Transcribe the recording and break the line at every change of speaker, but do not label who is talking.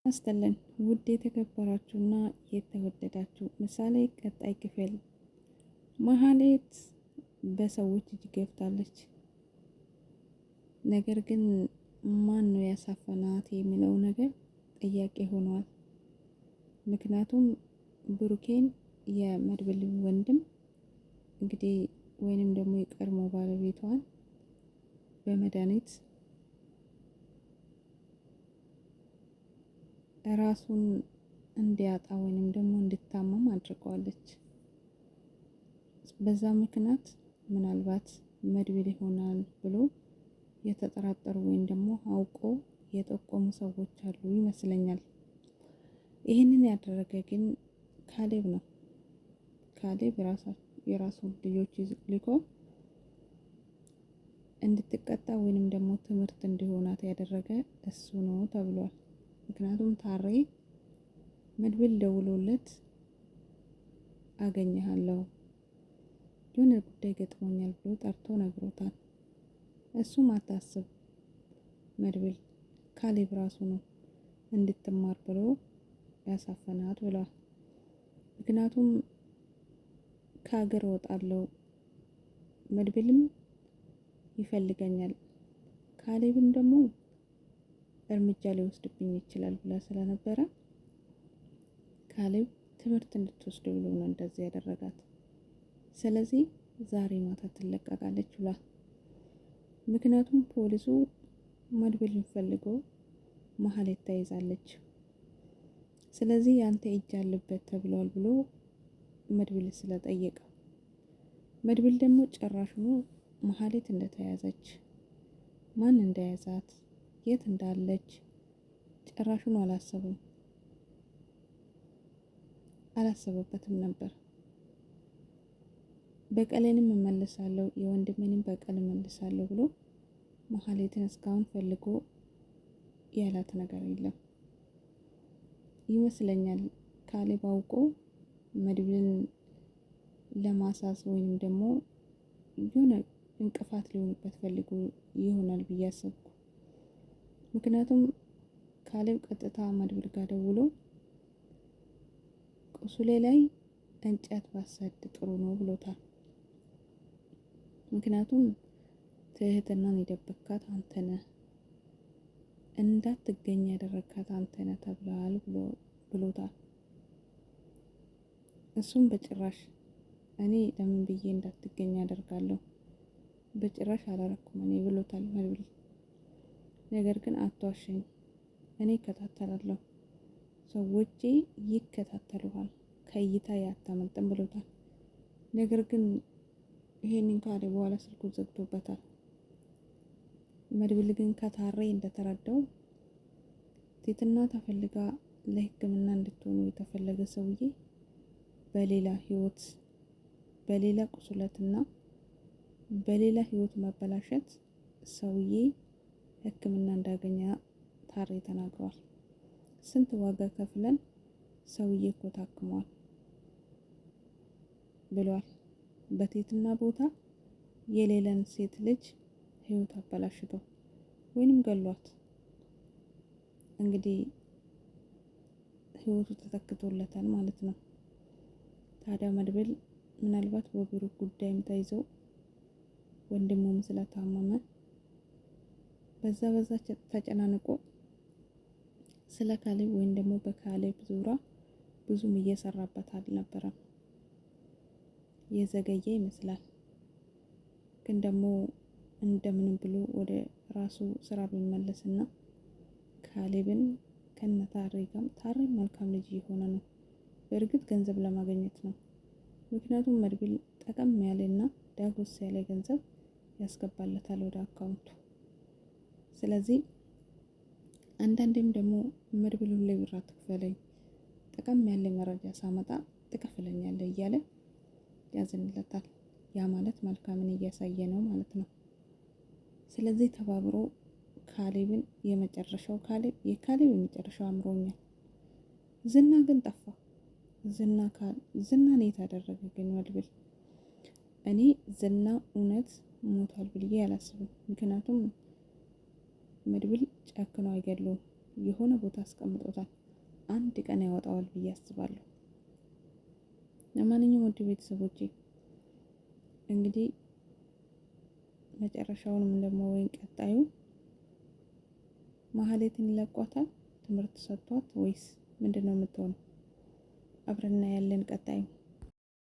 አስተለን ውድ የተከበራችሁና የተወደዳችሁ ምሳሌ ቀጣይ ክፍል መሀሌት በሰዎች እጅ ገብታለች። ነገር ግን ማን ነው ያሳፈናት የሚለው ነገር ጥያቄ ሆኗል። ምክንያቱም ብሩኬን የመድብል ወንድም እንግዲህ ወይንም ደግሞ የቀድሞ ባለቤቷን በመድኃኒት ራሱን እንዲያጣ ወይንም ደግሞ እንዲታመም አድርገዋለች። በዛ ምክንያት ምናልባት መድብል ይሆናል ብሎ የተጠራጠሩ ወይም ደግሞ አውቆ የጠቆሙ ሰዎች አሉ ይመስለኛል። ይህንን ያደረገ ግን ካሌብ ነው። ካሌብ የራሱን ልጆች ልኮ እንድትቀጣ ወይንም ደግሞ ትምህርት እንዲሆናት ያደረገ እሱ ነው ተብሏል። ምክንያቱም ታሬ መድብል ደውሎለት አገኘሃለሁ የሆነ ጉዳይ ገጥሞኛል ብሎ ጠርቶ ነግሮታል። እሱም አታስብ መድብል ካሌብ ራሱ ነው እንድትማር ብሎ ያሳፈናት ብሏል። ምክንያቱም ከሀገር እወጣለሁ መድብልም ይፈልገኛል ካሌብም ደግሞ እርምጃ ሊወስድብኝ ይችላል ብላ ስለነበረ ካሌብ ትምህርት እንድትወስድ ብሎ ነው እንደዚህ ያደረጋት። ስለዚህ ዛሬ ማታ ትለቀቃለች ብሏል። ምክንያቱም ፖሊሱ መድብልን ፈልጎ መሀሌት ተይዛለች። ስለዚህ ያንተ እጅ አለበት ተብሏል ብሎ መድብል ስለጠየቀ መድብል ደግሞ ጭራሹኑ መሀሌት እንደተያዘች ማን እንደያዛት የት እንዳለች ጭራሹን አላሰቡም አላሰበበትም ነበር። በቀሌንም እመልሳለሁ የወንድሜንም በቀል እመልሳለሁ ብሎ መሀሌትን እስካሁን ፈልጎ ያላት ነገር የለም ይመስለኛል። ካሌብ አውቆ መድብልን ለማሳስ ወይንም ደግሞ የሆነ እንቅፋት ሊሆንበት ፈልጎ ይሆናል ብዬ አሰብኩ። ምክንያቱም ካሌብ ቀጥታ መድብል ጋር ደውሎ ቁስሌ ላይ እንጨት ባሰድ ጥሩ ነው ብሎታል። ምክንያቱም ትህትናን የደበካት አንተ ነህ፣ እንዳትገኝ ያደረግካት አንተ ነህ ተብለሃል ብሎታል። እሱም በጭራሽ እኔ ለምን ብዬ እንዳትገኝ አደርጋለሁ፣ በጭራሽ አላረኩም እኔ ብሎታል መድብል። ነገር ግን አትዋሸኝ፣ እኔ እከታተላለሁ፣ ሰዎቼ ይከታተሉሃል፣ ከእይታ ያታመልጥም ብሎታል። ነገር ግን ይሄንን ካለ በኋላ ስልኩን ዘግቶበታል። መድብል ግን ከታሬ እንደተረዳው ቴትና ተፈልጋ ለሕክምና እንድትሆኑ የተፈለገ ሰውዬ በሌላ ህይወት በሌላ ቁስለትና በሌላ ህይወት መበላሸት ሰውዬ ሕክምና እንዳገኘ ታሬ ተናግሯል። ስንት ዋጋ ከፍለን ሰውዬ እኮ ታክሟል ብሏል። በቴትና ቦታ የሌለን ሴት ልጅ ህይወት አበላሽቶ ወይንም ገሏት እንግዲህ ህይወቱ ተተክቶለታል ማለት ነው። ታዲያ መድብል ምናልባት በብሩክ ጉዳይም ተይዘው ወንድሙም ስለታመመ በዛ በዛ ተጨናንቆ ስለ ካሌብ ወይም ደግሞ በካሌብ ዙሪያ ብዙም እየሰራበት አልነበረም። የዘገየ ይመስላል። ግን ደግሞ እንደምንም ብሎ ወደ ራሱ ስራ ቢመለስና ካሌብን ከነ ታሬ ጋር ታሬ መልካም ልጅ እየሆነ ነው። በእርግጥ ገንዘብ ለማግኘት ነው። ምክንያቱም መድብል ጠቀም ያለና ዳጎስ ያለ ገንዘብ ያስገባለታል ወደ አካውንቱ። ስለዚህ አንዳንዴም ደግሞ መድብሉን ላይ ብር አትክፈለኝ፣ ጠቀም ያለ መረጃ ሳመጣ ትከፍለኛለህ እያለ ያዝንለታል። ያ ማለት መልካምን እያሳየ ነው ማለት ነው። ስለዚህ ተባብሮ ካሌብን የመጨረሻው ካሌብ የካሌብ የመጨረሻው አምሮኛል። ዝና ግን ጠፋ። ዝና ዝናን የት አደረገ ግን መድብል? እኔ ዝና እውነት ሞቷል ብዬ አላስብም። ምክንያቱም መድብል ጨክኖ አይገድለውም። የሆነ ቦታ አስቀምጦታል። አንድ ቀን ያወጣዋል ብዬ አስባለሁ። ለማንኛውም ውድ ቤተሰቦቼ እንግዲህ መጨረሻውንም ደግሞ ወይም ቀጣዩ ማህሌትን ይለቋታል ትምህርት ሰጥቷት ወይስ ምንድን ነው የምትሆነው? አብረና ያለን ቀጣዩ